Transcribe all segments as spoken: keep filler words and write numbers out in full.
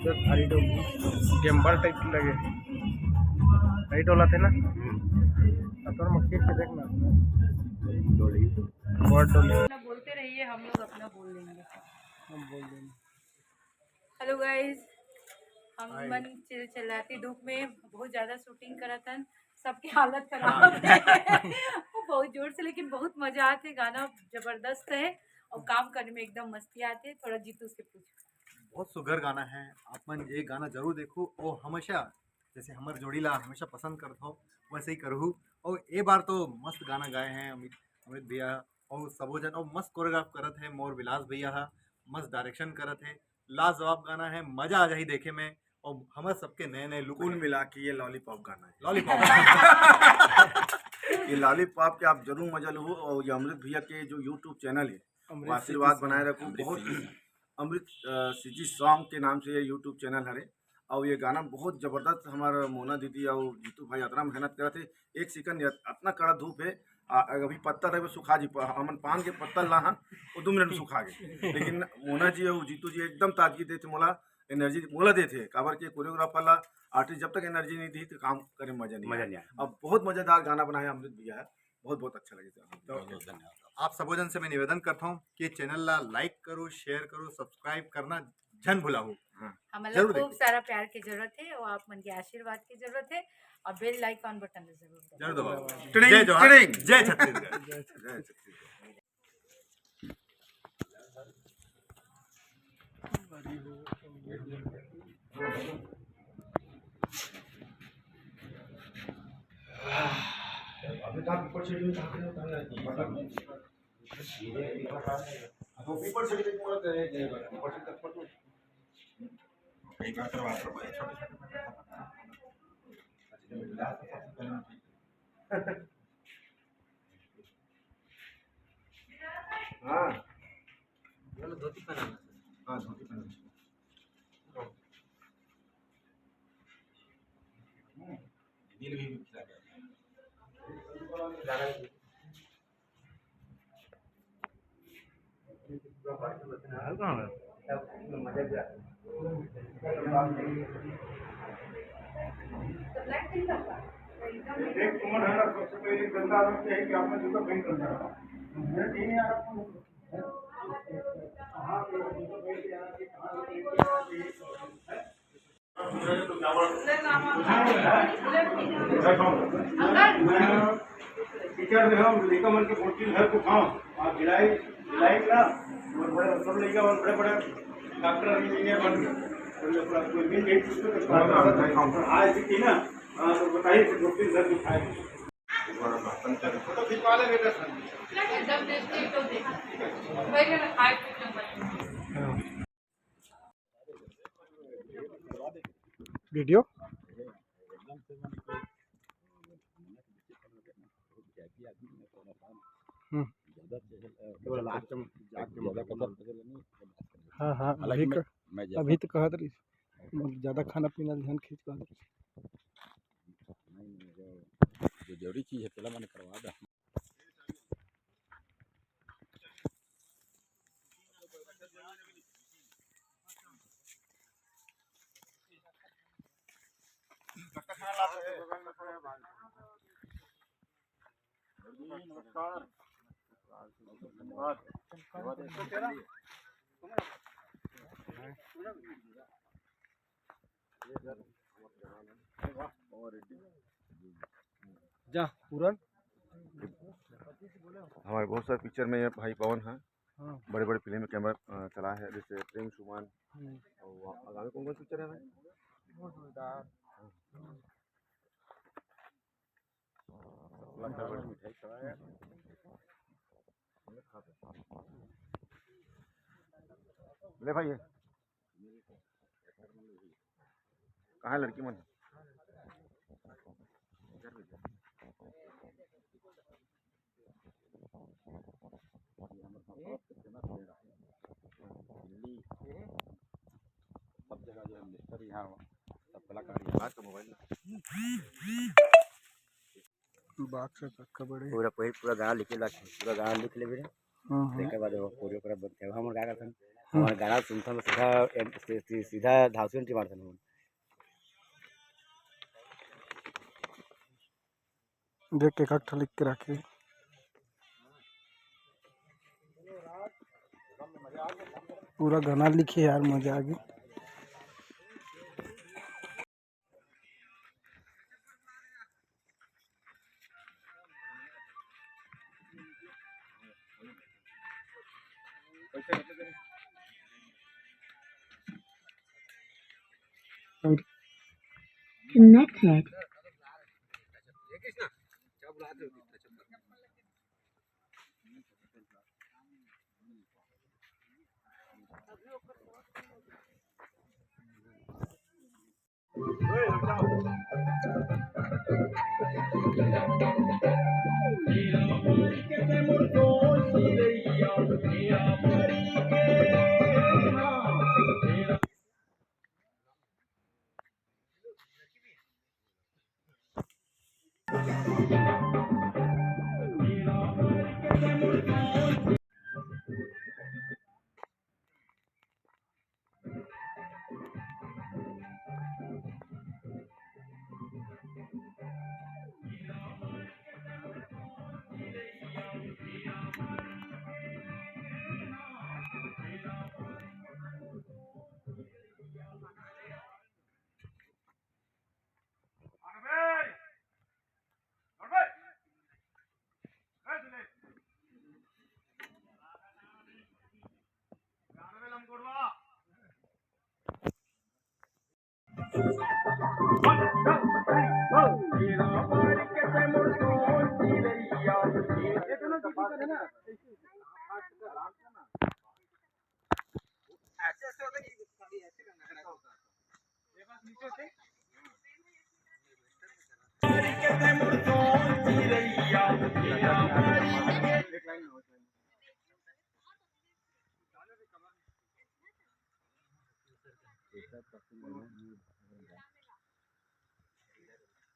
भारी डोल, गेम्बर टाइप के लगे। नहीं डोला थे ना। अतोर मक्खी के देखना। डोली। बहुत डोली। अपना बोलते रहिए, हम लोग अपना बोल लेंगे। हम बोल देंगे। हेलो गाइस, हम हाय। मन चिलचिलाती धूप में बहुत ज्यादा शूटिंग करत हन, सबके हालत खराब है। वो बहुत जोर से, लेकिन बहुत मजा आते, गाना जबरदस्त है और काम करने में एकदम मस्ती आते। थोड़ा जीतू से पूछ। बहुत सुघर गाना है, आप मन ये गाना जरूर देखो। और हमेशा जैसे हमर जोड़ी ला हमेशा पसंद करत हो, वैसे ही करहु। और ये बार तो मस्त गाना गाए हैं अमित, अमित भैया और सबो जन, और मस्त कोरियोग्राफ करत है मोर विलास भैया हा, मस्त डायरेक्शन करत है, लाजवाब गाना है, मजा आ जाही देखे में। और हमर सबके नए नए लुक कुल है। मिला के ये लॉलीपॉप गाना है। लॉलीपॉप। ये लॉलीपॉप के आप जरूर मजा लो। और ये अमृत भैया के जो यूट्यूब चैनल है, वो अमृत आशीर्वाद सिटी बनाए सॉन्ग। रखो। अमृत बहुत सिटी। अमृत सीजी सॉन्ग के नाम से ये यूट्यूब चैनल हरे। और ये गाना बहुत जबरदस्त, हमारा मोना दीदी और जीतू भाई अतना मेहनत करत है। एक सेकंड, अतना कड़ा धूप है, आ, अभी पत्ता रहे वो सुखा जी, प-, हमन पान के पत्ता ला हन, वो दो मिनट में सुखा गए। लेकिन मोना जी और जीतू जी एकदम ताजगी देते मोला, एनर्जी मोला देते, काबर के कोरियोग्राफर ला, आर्टिस्ट जब तक एनर्जी नहीं दी तो काम करे में मजा नहीं मजा आए। नहीं आए। अब बहुत मजेदार गाना बनाया अमृत भैया है, बहुत बहुत अच्छा लगे। बहुत बहुत धन्यवाद। आप सबो जन से मैं निवेदन करता हूँ कि चैनल ला लाइक करो, शेयर करो, सब्सक्राइब करना झन भुलाहू। हाँ। हमला जरूर खूब देखो। सारा प्यार के जरूरत है और आप मन के आशीर्वाद के जरूरत है और बेल आइकन बटन ला जरूर दबाओ। जरूर दबाओ। टिडिंग, जय जोहार, टिडिंग। जय छत्तीसगढ़। जय छत्तीसगढ़। अभी तो आप ऊपर से भी उठा के उतारना है, ऊपर से भी, ऊपर से भी पूरा करेंगे, ऊपर से तक पर तो कई बार करवा दो, बड़े छोटे छोटे बने। हाँ। बोलो, धोती पहनाना। हाँ, धोती पहनाना। हम्म। दिल भी खिला गया। देख, तुमन है ना, सबसे पहले गंदा आदत क्या है कि आपने जूता पहन कर जाना। मेरा टीम यार, आपको कहाँ पे जूता पहन के आना चाहिए, कहाँ पे पहन के आना चाहिए, है? टीचर जो है, हम लइका मन के बोलती घर को खाओ, आप गिलाई, गिलाई ना, और बड़े, सब लइका मन बड़े बड़े डॉक्टर, इंजीनियर बन गए। और जब पूरा कोई मिल गई, उसको तो हाँ, हाँ, हाँ। आज भी थी ना, हाँ, तो बताइए कि बोलती घर को खाए। तो खिंचवा ले बेटा, सर। जब देखते तो देख। पहले ना खाए कुछ नंबर। वीडियो। हम्म। हाँ, हाँ, अभी तो, अभी तो कहत रही, ज्यादा खाना पीना ध्यान खींच कहत रही। जो जरूरी चीज है, तेला मन करवा दे। जा, पूरन। हमारे बहुत सारे पिक्चर में ये भाई पवन है। हाँ। बड़े-बड़े फिल्म में कैमरा, अ, चला है, जैसे प्रेम सुमन। हम्म। और वो आगामी कौन-कौन पिक्चर है भाई? बहुत जोरदार। ले भाई, ये। कहाँ है लड़की मन? सब जगह जो है मिनिस्टर यहाँ सब कलाकार यहाँ। आज का मोबाइल। बाक्स है, कक्का बड़े। पूरा, पूरा, पूरा गाना लिखे ला, पूरा गाना लिख लेबे रे। हाँ, हाँ। तेकर बाद वो कोरियोग्राफ बनते हैं। हम गा करथन, हम्म। हमर गाना सुनथन, सीधा एन-, सी-, सी-, सीधा धांसू एंट्री मारथन हमन। देख के एक ठा लिख के राखे। पूरा गाना लिखे यार, मजा आ गई। Connected.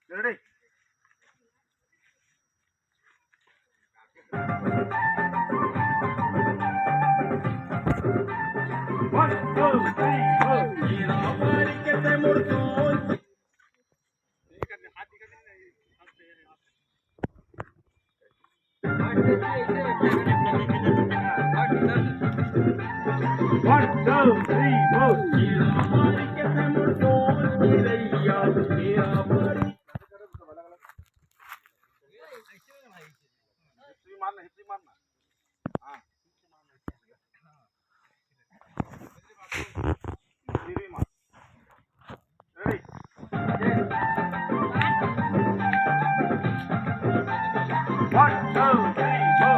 Ready? One, two, three, four. One, two, three, four. Disconnected. Connected. One, two, three,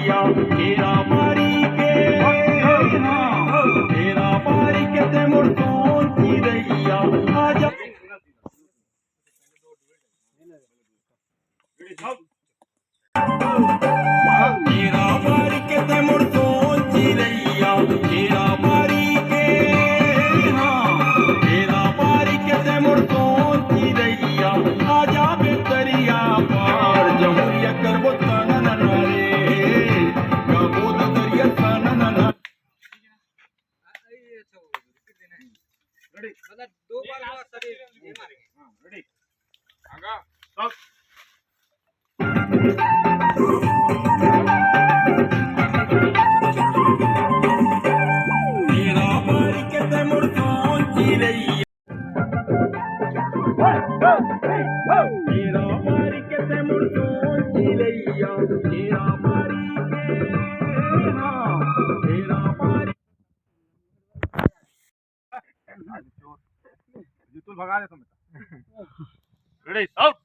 four. केरा बारी के ते मोर सोन चिरैया, केरा बारी के, हाँ, केरा बारी के ते मोर सोन चिरैया, आजा बेतरिया पार, जमुरिया करबो तनन रे, गाबो ददरिया तनन। Ready? मतलब दो बार सभी ये मारेंगे। हाँ, ready। आगा। Stop। जीतू भगा दे तुम। Ready, shout।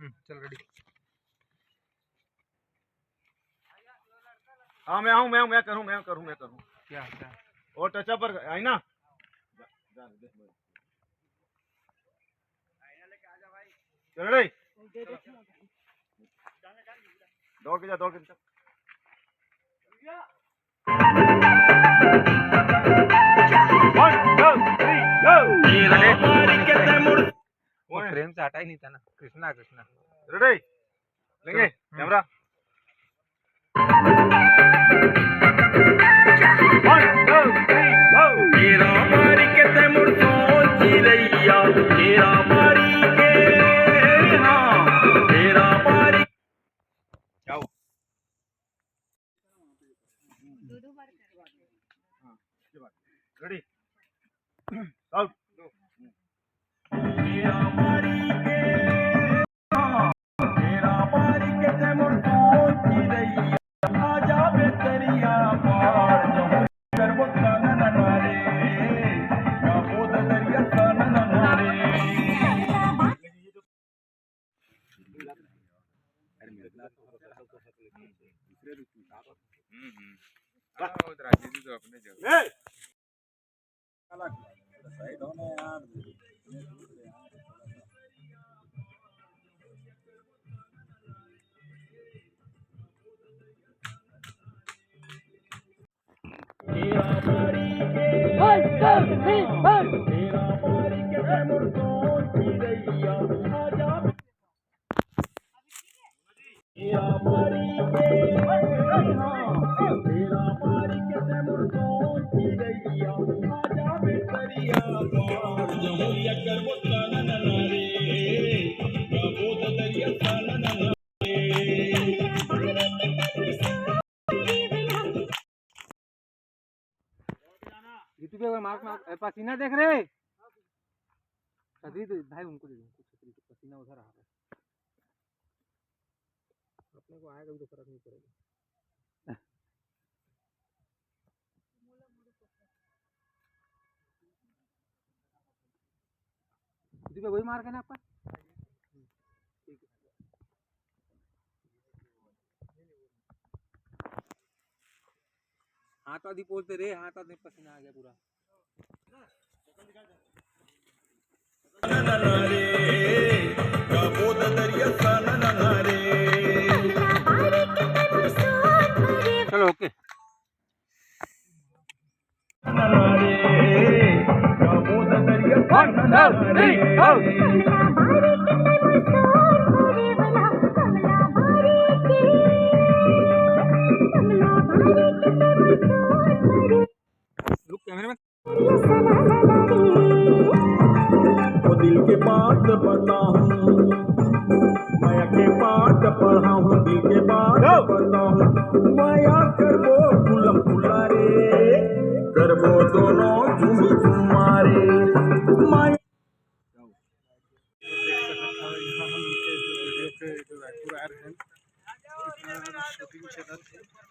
हम्म, चल ready। हाँ, मैं आऊँ, मैं आऊँ, मैं करूँ, मैं करूँ, मैं करूँ। क्या, क्या? और touch up पर आई ना। चल ready। दौड़ के जा, दौड़ के जा। One, two, three, go। वो frame से हटा ही नहीं था ना। कृष्णा, कृष्णा। Ready? लेंगे। चलो। हम्म। Camera। One, two, three, go। केरा बारी के ते मोर सोन चिरैया, केरा बारी के, हाँ, केरा बारी। क्या हुआ? दो दो बार कर। हाँ, ये बात। Ready? Out। हम्म, हम्म। हाँ, वो तो राजेश जी तो अपने जगह। ऋतु के मार्क मार्क, ए, पसीना देख रे। छतरी दे भाई, उनको दे दो, उनको छतरी, तो पसीना उधर आ रहा है। अपने को आएगा भी तो फर्क नहीं पड़ेगा। ऋतु पे वही मार्क है ना आपका? ठीक है। हाथ आदि पोंछ दे रे, हाथ आदि पसीना आ गया पूरा। चलो, ओके। One, two, three, go। रुक, कैमरा मैन। वो दिल के बात बताऊं, माया के पाठ पढ़ाऊं, दिल के बात बताऊं, माया करबो फूलम फुला रे, करबो दोनों झूम झुमा रे, माया। यहाँ हम उनके जो वीडियो के जो रायपुर आ रहे हैं, यहाँ हम शूटिंग चलत है।